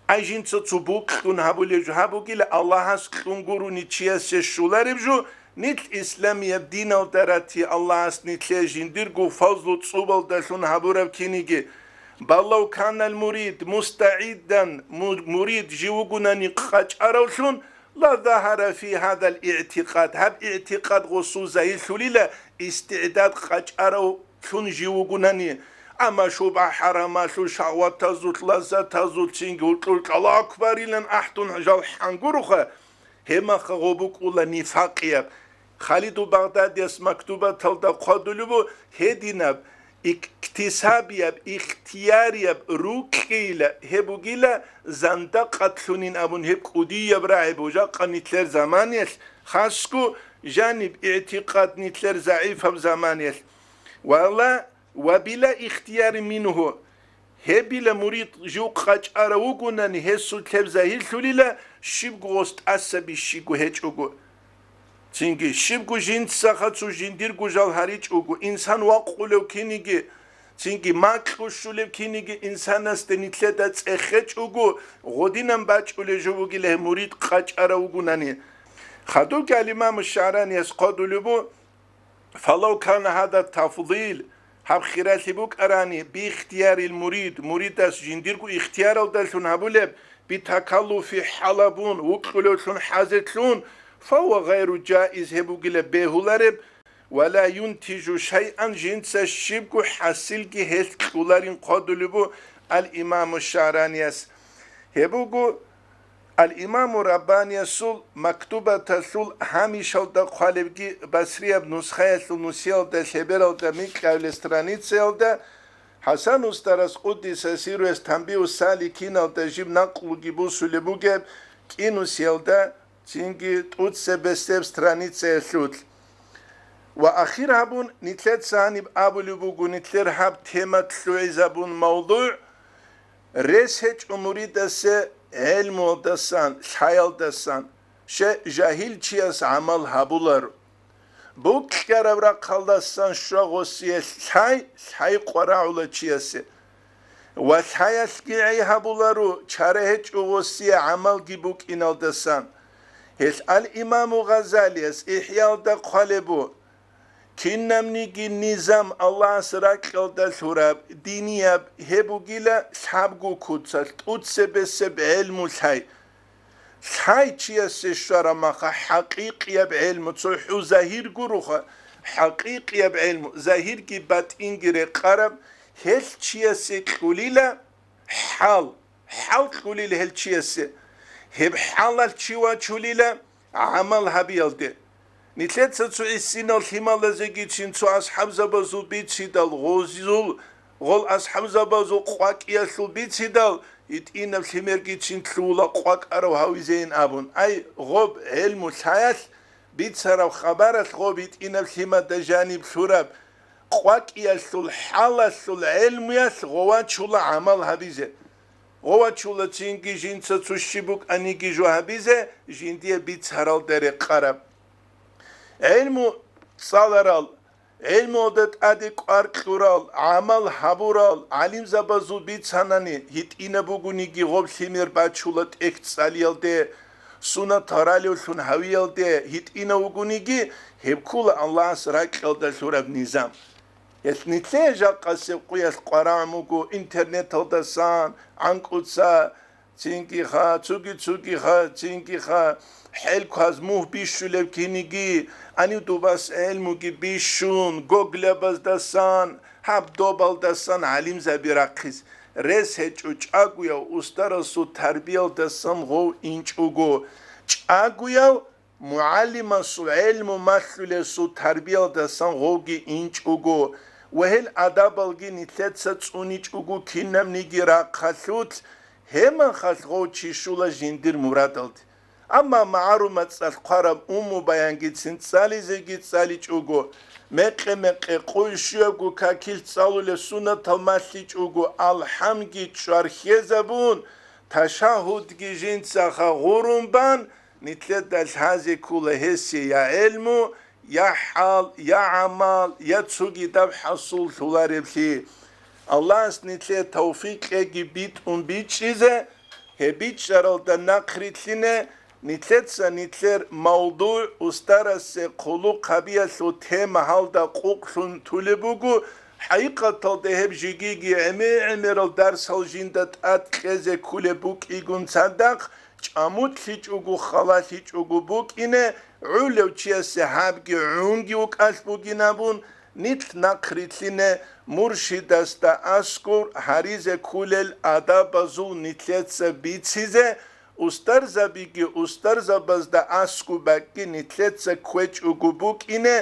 Ай жинца цо букьун гьабулеб жо гьаб бугила, Аллагьас кьун гурони чиясе щолареб жо, нилъ исламияб диналда рати Аллагьас нилъее жиндирго фазлу цӀубалдалъун гьабураб киниги. Баллав канал мурид мустагӀиддан, му-, мурид жив вугунани къачӀаравлъун, ла загьара фи гьадал игӀтикъад, гьаб игӀтикъад гъосул загьирлъулила, истигӀдад къачӀаравлъун жив вугунани. Амма шубгӀа-хӀарамалъул, шагьватазул, лаззатазул цинги гьуркьул Аллагьу акбарилан ахӀдун жал хӀангуруха, гьебмаха гъо букӀула нифакъияб. Халидул Багъдадияс мактубаталда хъвадулеб бу гьединаб иктисабияб, ихтиярияб рукӀкӀейила, гьеб бугила зандакъатлъунин абун, гьеб кӀудияб рагӀи бу жакъа нилъер заманиялъ, хасго жаниб игӀтикъад нилъер загӀипаб заманиялъ. Вала ва била ихтияри мингьу, гьебила мурид жив къачӀарав вугунани, гьесулъ гьеб загьирлъулила, щибго гъос тӀасаби щиго гьечӀого. Цинги щибго жинцаха цо жиндирго жал гьаричӀого, инсан вакъулев киниги, цинги макьу щулев киниги инсанасде нилъеда цӀехечӀого, гъодинан бачӀулев жо бугила гьеб мурид къачӀарав вугунани. Хадубги ал-Имаму ШагӀраниялъ хъвадулеб бу, Фалав кана гьада тафдил, гьаб хиралъи букӀарани, би ихтиярил мурид, муридас жиндирго ихтияралдалъун гьабулеб, би такаллуфи хӀалабун, вукьулевлъун хӀазетлъун, фавва гъайру жаиз, гьеб бугила бегьулареб, ва ла юнтижу шайъан, жинца щибго хӀасилги гьелъ кьоларин хъвадулеб бу ал-Имаму ШагӀранияс. Гьеб буго, Ал-Имаму Раббаниясул мактубаталъул гьамишалда хъвалебги басрияб нусхаялъул нусиялда лъебералда микьабилеб страницаялда, ХӀасан устарас къуддиса сирругьу тамбигьу саликиналда жиб накълуги бусулеб бугеб кӀинусиялда, цинги тӀуцебесеб страницаялъулъ. Ва ахир гьабун, нилъеца гьаниб абулеб буго, нилъер гьаб тема лъугӀизабун мавдугӀ, Рес гьечӀо муридасе гӀелмуялдасан, лъаялдасан, ще жагьил чияс гӀамал гьабуларо. Букьараб рахъалдасан щвагъосие лъай, лъай къварагӀула чиясе. Ва лъаялъги гӀей гьабуларо чара гьечӀогъосие гӀамалги букӀиналдасан. Гьелъ ал-Имаму Гъазалияс ИхӀялда хъвалеб бу, Кинабниги низам Аллагьас ракьалда лъураб, динияб, гьеб бугила лъабго куцалъ тӀуцебесеб гӀелму лъай. Лъай чиясе щвараб маха хӀакъикъияб гӀелму, цохӀо загьир гуроха, хӀакъикъияб гӀелму, загьирги батӀинги рекъараб, гьелъ чиясе кьулила хӀал. ХӀал кьулил гьел чиясе. Гьеб хӀалалъ чи вачулила гӀамал гьабиялде. Нилъеца цо гӀисинал лъималазегицин цо асхӀабзабазул бицидал, гъозул, гъол асхӀабзабазул къвакӀиялъул бицидал, гьитӀинаб лъимергицин лъугьула къвакӀарав гьавизейин абун. Ай, гъоб гӀелму лъаялъ, бицараб хабаралъ гъоб гьитӀинаб лъимада жаниб лъураб, къвакӀиялъул хӀалалъул гӀелмуялъ гъовачула гӀамал гьабизе. Гъовачула цинги жинца цо щиб букӀаниги жо гьабизе, жиндие бицаралда рекъараб. ГӀелму цӀаларал, гӀелмуялда тӀаде кӀвар кьурал, гӀамал гьабурал гӀалимзабазул бицанани, гьитӀинаб бугониги гъоб лъимер бачула тӀехь цӀалиялде, сунат гьаралевлъун гьавиялде, гьитӀинав вугониги, гьеб ккула Аллагьас ракьалда лъураб низам. Гьелъ нилъее жакъасеб къуялъ къварагӀун буго интернеталдасан, гӀанкӀуца, цинги ха, цуги-цуги ха, цинги ха, хӀел кваз мугь бищулеб киниги, гьанив дубас гӀелмуги бищун, гоглабаздасан, гьаб добалдасан гӀалимзаби рахъиз. Рес гьечӀо чӀагояв устарасул тарбиялдасан гъов инчӀого. ЧӀагояв МугӀалимасул гӀелму малъулесул тарбиялдасан гъовги инчӀого ва гьел адабалги нилъеца цӀуничӀого кинабниги рахъалъулъ, гьебмахалъ гъов чи щула жиндир мурадалде. Амма магӀарул мацӀалъ хъвараб умму баянгицин цӀализеги цӀаличӀого, мекъи-мекъи къуй щуябго какил цӀалулеб сунатал малъичӀого, алхӀамги чӀвархьезабун, ташагьудги жинцаха гъурун бан, Нилъеда лъазе ккола гьесие я гӀелму, я хӀал, я гӀамал, я цогидаб хӀасул лъолареблъи. Аллагьас нилъее тавфикъ кьеги битӀун бичӀчӀизе, гьеб бичӀчӀаралда нахърилълъине, нилъеца нилъер мавдугӀ, устарасе хъулухъ гьабиялъул тема гьалда къукълъун тулеб буго, хӀакъикъаталда гьеб жегиги гӀемер-гӀемерал дарсал жинда тӀад кьезе кколеб букӀигун цадахъ, чӀамулъичӀого, халалъичӀого букӀине, гӀолев чиясе гьабги гӀунги вукӀалъ бугин абун, нилъ нахърилълъине, муршидасда аскӀор гьаризе кколел адабазул нилъеца бицизе, устарзабиги устарзабазда аскӀоб бакӀги нилъеца кквечӀого букӀине,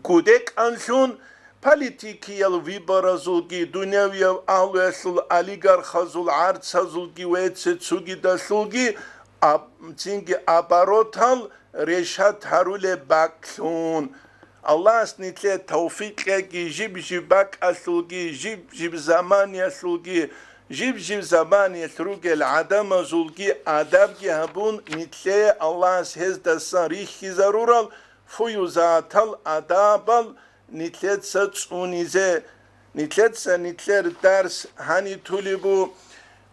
гуде кӀанлъун, политикиял выборазулги, дунявияв агьлуялъул олигархазул гӀарцазулги ва цо-, цогидалъулги аб-, цинги оборотал решат гьарулеб бакӀлъун. Аллагьас нилъее тавфикъ кьеги, жиб-жиб бакӀалъулги, жиб-жиб заманиялъулги, жиб-жиб заманиялъ ругел гӀадамазулги адабги гьабун, нилъее Аллагьас гьездасан рихьизарурал фуюзатал адабал нилъеца цӀунизе. Нилъеца нилъер дарс гьанитулебу.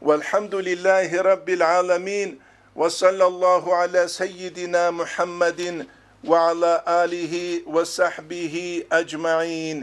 Валхамдулиллагьи раббил гӀаламин. Ва саллаллагьу гӀала саййидина МухӀаммадин ва гӀала алигьи ва сахӀбигьи ажмагӀин.